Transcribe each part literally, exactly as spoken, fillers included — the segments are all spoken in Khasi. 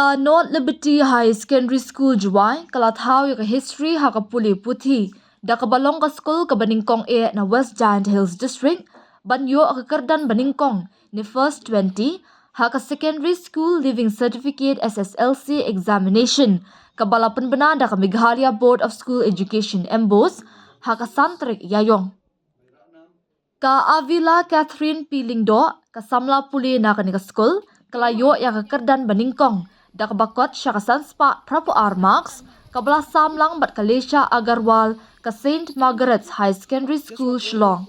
Ka North Liberty Higher Secondary School Jowai ka la thaw ïa ka history ha ka pule puthi da kaba long ka skul kaba nyngkong eh na West Jaintia Hills District ban ïoh ka kyrdan ba nyngkong ne first twenty ha ka Secondary School Leaving Certificate, S S L C, examination kaba la pynbna da ka Meghalaya Board of School Education, MBOSE, ha ka san tarik Ïaïong. Ka Avila Catherine P Lyngdoh, ka samla pule na kane ka skul, ka la ïoh ïa ka kyrdan ba nyngkong da kaba kot sha ka san spah phra phew ar marks, kaba la sam lang bad ka Lesha Agarwal, ka Saint Margaret's Higher Secondary School, Shillong.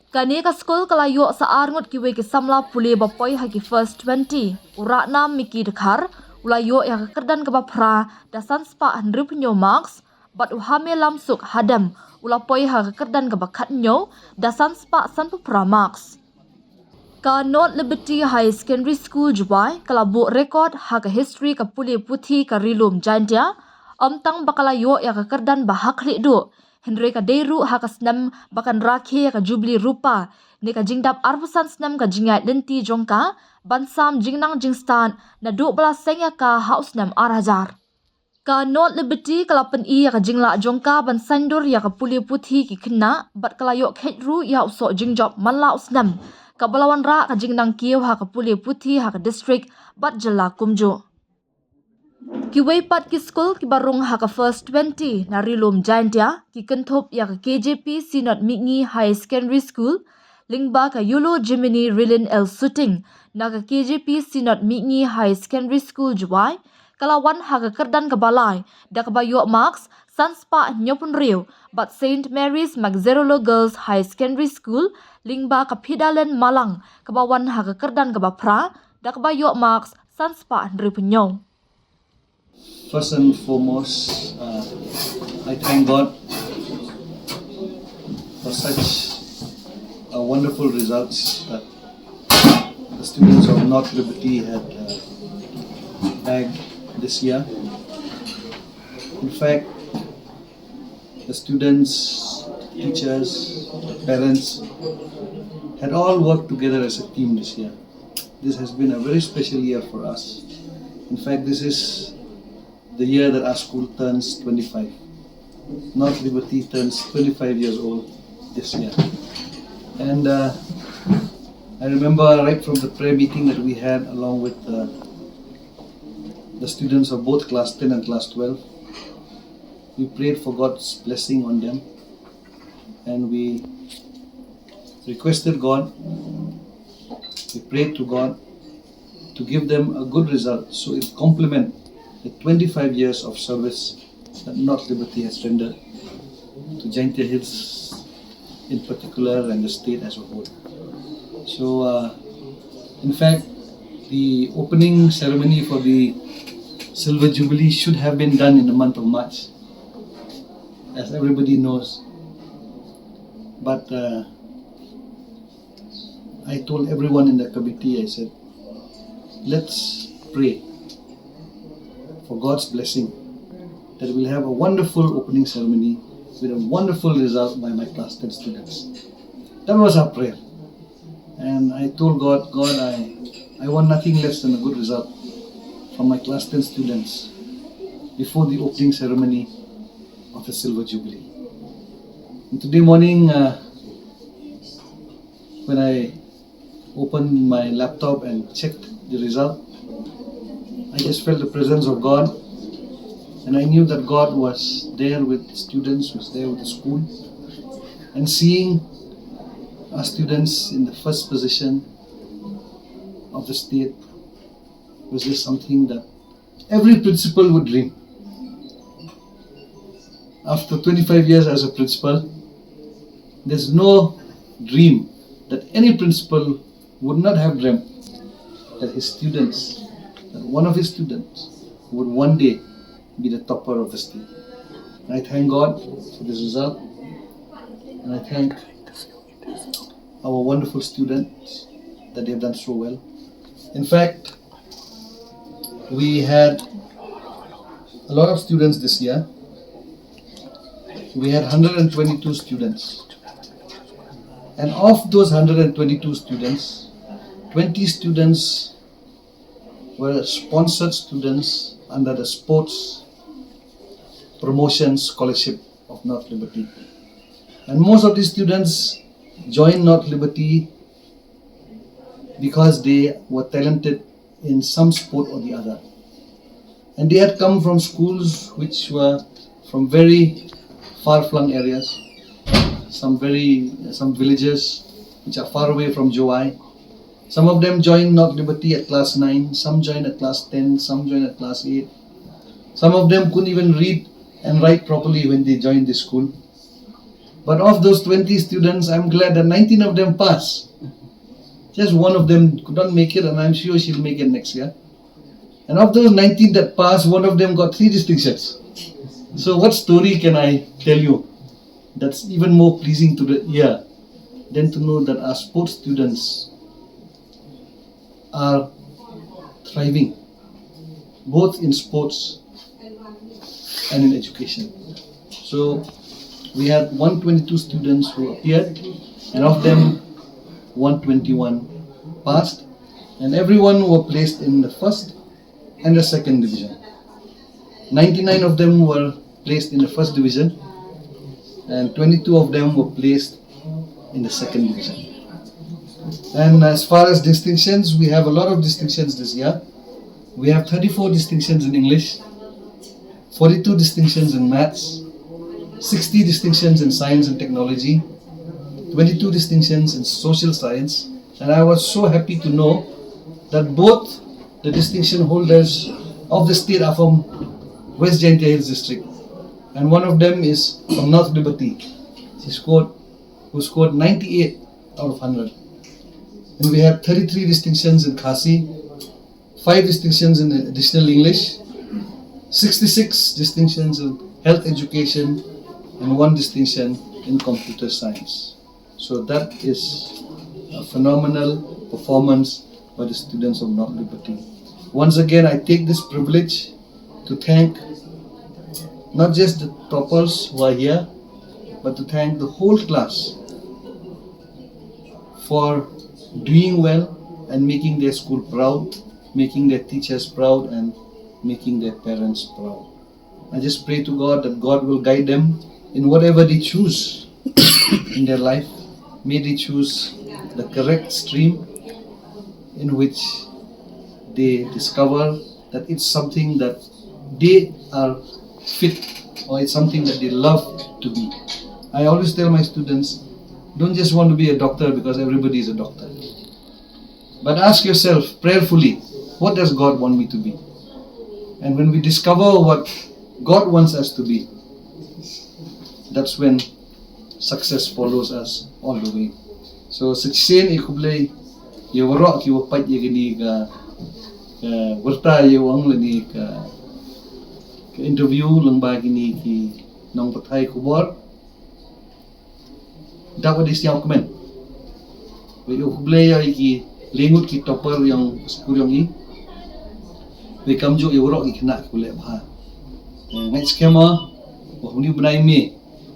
Kane ka skul ka la ïoh sa ar ngut kiwei ki samla pule ba poi ha ki first twenty. U Rahnam Mickey Dkhar u la ïoh ïa ka kyrdan kaba phra da san spah hynriew phew hynñiew marks, bad u Hame Lamsuk Hadem u la poi ha ka kyrdan kaba khathynñiew da san spah san phew phra marks. Ka North Liberty Higher Secondary School Jowai ka la buh record ha ka history ka pule puthi ka Ri Lum Jaiñtia, ym tang ba ka la ïoh ïa ka kyrdan ba ha khlieh duh, hynrei ka dei ruh ha ka snem ba kan rakhe ïa ka Jubilee Rupa ne ka jingdap arphew san snem ka jingïaid lynti jong ka ban sam jingnang jingstad naduh ba la seng ïa ka ha u snem ar hajar. Ka North Liberty ka la pyni ïa ka jinglah jong ka ban saiñdur ïa ka pule puthi ki khynnah bad ka la ïoh kheit ruh ïa u soh jingjop man la u snem, kaba la wanrah ka jingnang kiew ha ka pule puthi ha ka district bad jylla kumjuh. Kiwei pat ki skul kiba rung ha ka first twenty na Ri Lum Jaiñtia ki kynthup ïa ka K J P Synod Mihngi Higher Secondary School, lyngba ka Yulu Jemini Rilin L Suting na ka K J P Synod Mihngi Higher Secondary School Jowai, ka la wan ha ka kyrdan kaba lai da kaba ïoh marks san spah hynñiew phew hynriew, bad Saint Mary's Magzerolo Girls Higher Secondary School, lyngba ka Phidalen Malang, kaba wan ha ka kyrdan kaba phra da kaba ïoh marks san spah hynriew phew hynñiew. First and foremost, uh, I thank God for such a wonderful results that the students of North Liberty had, uh, bagged this year. In fact, the students, teachers, parents had all worked together as a team this year. This has been a very special year for us. In fact, this is the year that our school turns twenty-five. North Liberty turns twenty-five years old this year. And, uh, I remember right from the prayer meeting that we had along with, uh, the students of both class ten and class twelve, we prayed for God's blessing on them, and we requested God, we prayed to God to give them a good result so it complement the twenty-five years of service that North Liberty has rendered to Jaintia Hills in particular and the state as a whole. So, uh, in fact, the opening ceremony for the Silver Jubilee should have been done in the month of March, as everybody knows. But, uh, I told everyone in the committee, I said, let's pray for God's blessing, that we'll have a wonderful opening ceremony with a wonderful result by my class ten students. That was our prayer. And I told God, God, I, I want nothing less than a good result from my class ten students before the opening ceremony of the Silver Jubilee. And today morning, uh, when I opened my laptop and checked the result, I just felt the presence of God. And I knew that God was there with the students, was there with the school. And seeing our students in the first position of the state was just something that every principal would dream. After twenty-five years as a principal, there's no dream that any principal would not have dreamt that his students, that one of his students would one day be the topper of the state. I thank God for this result, and I thank our wonderful students that they have done so well. In fact, we had a lot of students this year. We had one hundred twenty-two students. And of those one hundred twenty-two students, twenty students were sponsored students under the Sports Promotion Scholarship of North Liberty. And most of these students joined North Liberty because they were talented in some sport or the other. And they had come from schools which were from very far-flung areas, some very some villages which are far away from Jowai. Some of them joined North Liberty at class nine, some joined at class ten, some joined at class eight. Some of them couldn't even read and write properly when they joined the school. But of those twenty students, I'm glad that nineteen of them passed. Just one of them could not make it, and I'm sure she'll make it next year. And of those nineteen that passed, one of them got three distinctions. So, what story can I tell you that's even more pleasing to the ear than to know that our sports students are thriving, both in sports and in education? So, we had one twenty-two students who appeared, and of them, one twenty-one passed, and everyone were placed in the first and the second division. Ninety-nine of them were placed in the first division, and twenty-two of them were placed in the second division. And as far as distinctions, we have a lot of distinctions this year. We have thirty-four distinctions in English, forty-two distinctions in maths, sixty distinctions in science and technology, twenty-two distinctions in social science. And I was so happy to know that both the distinction holders of the state are from West Jaintia Hills District, and one of them is from North Liberty. She scored, who scored ninety-eight out of one hundred. And we had thirty-three distinctions in Khasi, five distinctions in additional English, sixty-six distinctions in health education, and one distinction in computer science. So that is a phenomenal performance by the students of North Liberty. Once again, I take this privilege to thank not just the toppers who are here, but to thank the whole class for doing well and making their school proud, making their teachers proud, and making their parents proud. I just pray to God that God will guide them in whatever they choose in their life. May they choose the correct stream in which they discover that it's something that they are fit, or it's something that they love to be. I always tell my students, don't just want to be a doctor because everybody is a doctor. But ask yourself prayerfully, what does God want me to be? And when we discover what God wants us to be, that's when success follows us all the way. So, sa shisien, i khublei ïa waroh kiwa peit ïa kane ka, ka warta, ïa u ong lane ka, ka interview lyngba kine ki nongpathai khubor. Da ka dei sñiawkmen. Wei u khublei ïa ki le ngut ki topper yong ka skur yong i. Wei kamjooh ïa waroh ki khynnah kiwa leh bha. Eh, ngait skhem o, wa huni u bnai May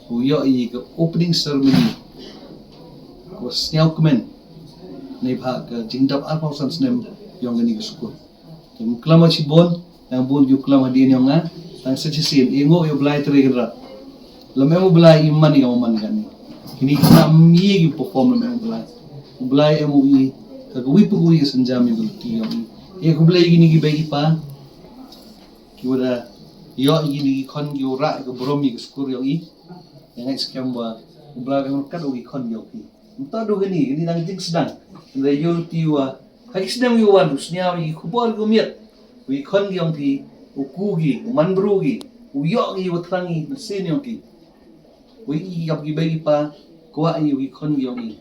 u ïoh i ka opening ceremony kawa sñiawkmen neibhah ka jingdap arphaw san snem yong kani ka skur. Te ym klam shibun, tang bun ki u klam hadien yong nga, tang sa shisien, i nguh ïa u Blai Trai Kynrad. Lym em u Blai i man i kam man kani. Kini ki khynnah ym ye ki perform lym em u Blai. U Blai em u i, ha kawi pa kawi ka sienjam yong ka luti yong i. I khublei ïa kini ki bei ki pa kiwa da ïoh ïa kini ki khon kiwa rah ka burom ïa ka skur yong i. Ïa ngait skhem wa u Blai em u kat u ki khon yong i. Mynta du kani, kani dang jingsdang. Hynrei ïoh ti wa ha ki snem kiwa wan, u sñiaw ïa ki khubor kiwa miat. Wi khon ki yong phi, u ku ki, u man bru ki, u ïoh ki wa thrang ki mynsiem yong ki. Wi i yap ki bei ki pa, kwah i wi khon ki yong i.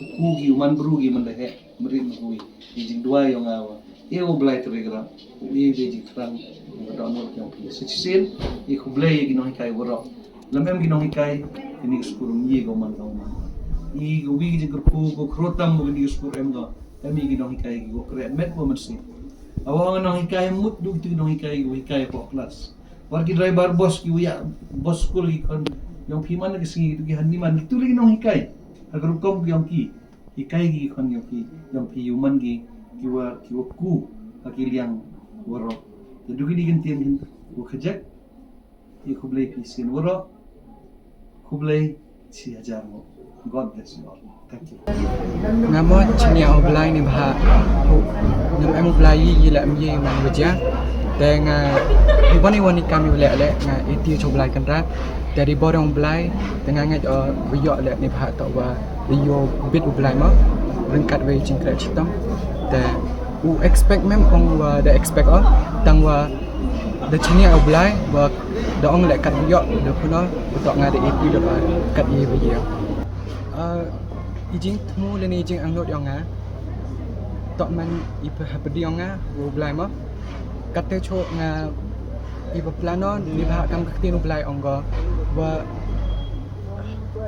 U ku ki, u man bru ki, man da heh, mrit ma wi. Ki jingduwai yong nga wa e u Blai Trai Kynrad, u e u jingthrang, u ka dohnud yong phi. Sa shisien, i khublei ïa ki nonghikai waroh. Lym em ki nonghikai, kini ki skur ym ye ko man ko man. I ka wi ki jingkyrkhu ko khrotam ko kini ki skur em ko. Em i ki nonghikai ki ko kreh met ko mynsiem. Awa nga nonghikai mut du ki nonghikai ki hikai ko klas. Wat ki driver bus ki wi ïa bus skul ki khon yong phi man ki sngi du ki hani man ki tu li ki nonghikai. Ha ka rukom ki yong ki. Hikai ki khon yong phi, yong phi u man ki, ki wa, ki wa ku, ha ki liang waroh. Te duk ini gentien hin u khajek. Ïa khublei phi sien waroh. Khublei shi hajar mo. God bless you all. Thank you. Nga mo chnia u Blai ni bha. Hu nam em u Blai yi yi la em yi man wajia. Te nga hi bani wani kami wale ale nga iti cho Blai kan ra. Te ri borong u Blai. Te nga ngai o yo le ni bha to wa ri yo bit u Blai mo. Ringkat wei jingkret chitom. Te u expect mem ong wa da expect o. Tang wa da chnia u Blai wa da ong le kat yo da puno. Utok nga da iti da ba kat yi wajia. I jingthmu lane i jingangnud yong nga. Tok man i pyrdi yong nga u Blai mo. Kate cho nga i ba plano ni ba kam ka ktien u Blai ong go. Wa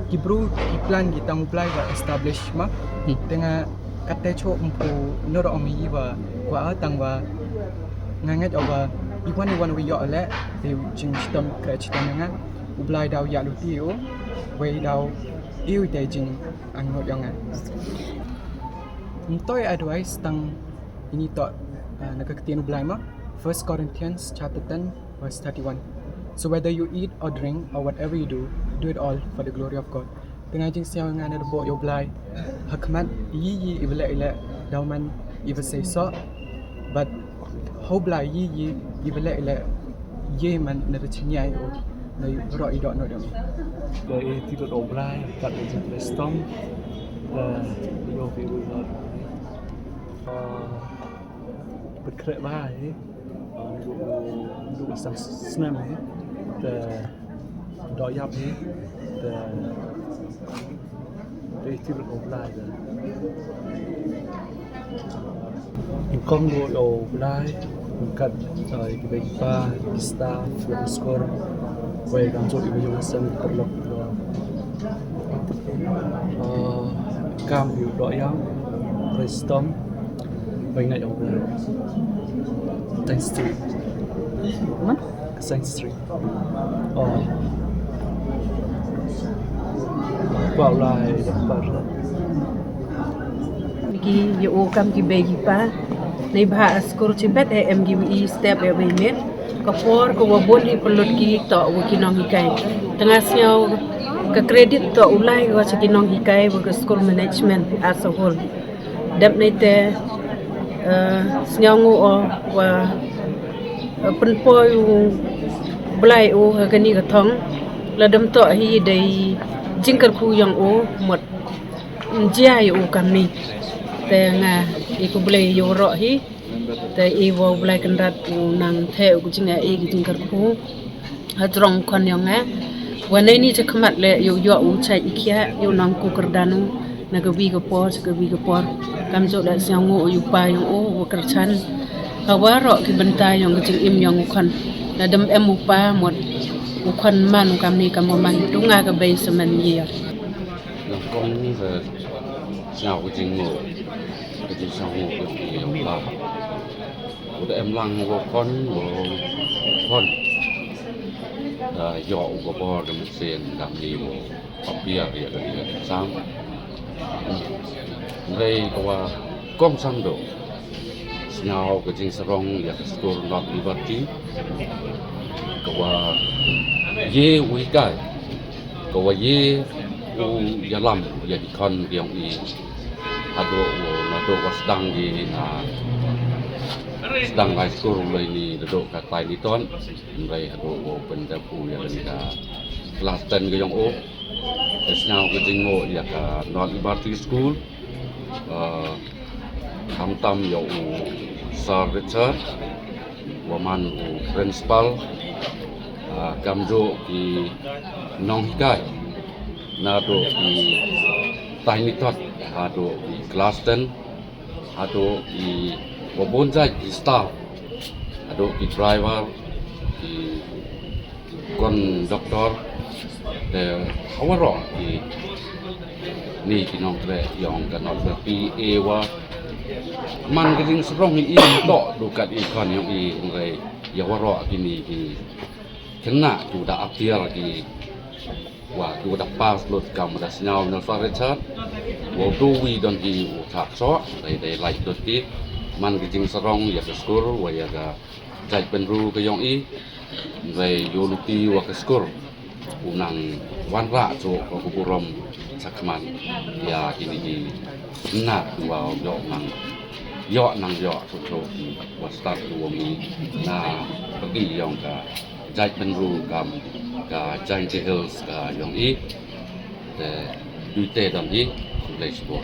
ki bru ki plan ki tang u Blai wa establish mo. Te nga kate cho mpu no ong i wa kwa tang wa nga ngat o wa i wan i wan wi yo le. Te jingchitom kre chitom nga u Blai daw ya luti u wei daw iu te jing ang ngot yong nga. Ntoi advice tang ini to na ka ktien u Blai ma. First Corinthians chapter ten verse thirty-one. So whether you eat or drink or whatever you do, do it all for the glory of God. Tengah jing siang nga na debo yo Blai. Hakmat yi yi i bele ile dauman i besai so. But ho Blai yi yi i bele ile ye man na da chinya i o na ro i do no do. Ko e ti do Blai kat e jin Kriston. Ko yo fi ru no. Ko pekre ba e. Ko du sang snem e. Ko do yap e. Ko Te ti lut o Blai da. Kong lut o Blai kat ki bei pa ki staff ki skor. Wei kam jok i yung sang perlok. Kam yu do yang. Prestom. Wei ngai o Blai. Thanks to. Science Street. Oh. Pau lai par. Ki ïa u kam ki bei ki pa. Nei bha a skur chi bet e em ki wi step e wi met. Ka por ko wa bon hi pynlut ki to wa ki nonghikai. Tengah sñiaw ka credit to u lai wa cha ki nonghikai wa ka school management as a whole. Dep nei te sñiaw ngu o wa pynpoi u Blai u ha kani ka thong. La dem to hi dei jingkyrkhu yong u mut njia ïa u kamni. Te nga i ku Blai ïa u roh hi. Te i wa u Blai Kynrad u nang the u jing i ki jingkyrkhu. Ha jrong khon yong nga. Wa nei ni cha khmat le yu yo u chai i khia yu nang ku kyrdan u na ka wi ka por cha ka wi ka por. Kam jok da siang u yu pa yong u wa kyrchan. Ka wa ro ki bynta yong ka jingim yong u khon. Na dem em u pa mot u khon man u kam ni kam man tu nga ka bei semen ye. Long kong ni ka siang u jing u ka jing siang u ka wi yong pa. U da em lang u khon u khon. Da yo u ka bor da mynsiem da ni u papiar ïa ka ïa ka sam. Ngai ka wa kong sang do. Sñiaw ka jingsarong ïa ka skur North Liberty. Ka wa ye u hikai. Ka wa ye u ïalam ïa ki khon yong i. Haduh u naduh wa sdang i na sdang lai skur lai ni naduh ka tai ni ton. Ngai haduh u pynda u ïa ni ka class ten ka yong u. Ka sñiaw ka jingngoh ïa ka North Liberty School. Khamtam ïa u Sir Richard wa man u principal. Kamjooh ki nonghikai naduh ki tiny tot haduh ki class ten. Haduh ki wa bun jait ki staff, haduh ki driver, ki conductor, te hawaroh ki ni ki nongtrei yong ka nongtrei P A wa man ka jingsarong i to dukat i khon yong i ngai ïa waroh ki ni ki kena ki da appear ki Wa ki wa da pass lut kam da sñiaw na sa Richard. Wa u wi don ki u thak so dei dei lai lut ki. man ka jingsarong ïa ka skur wa ïa ka jaitbynriew ka yong i, wei ïa u luti wa ka skur u nang wanrah shuh ka burom shakhmat ïa kine ki nat wa ïoh nang ïoh nang ïoh shuh shuh wa stad u wa mi na pyrdi yong ka jaitbynriew kam ka Jaintia Hills ka yong i. Te duh te don hi. Khublei shibun.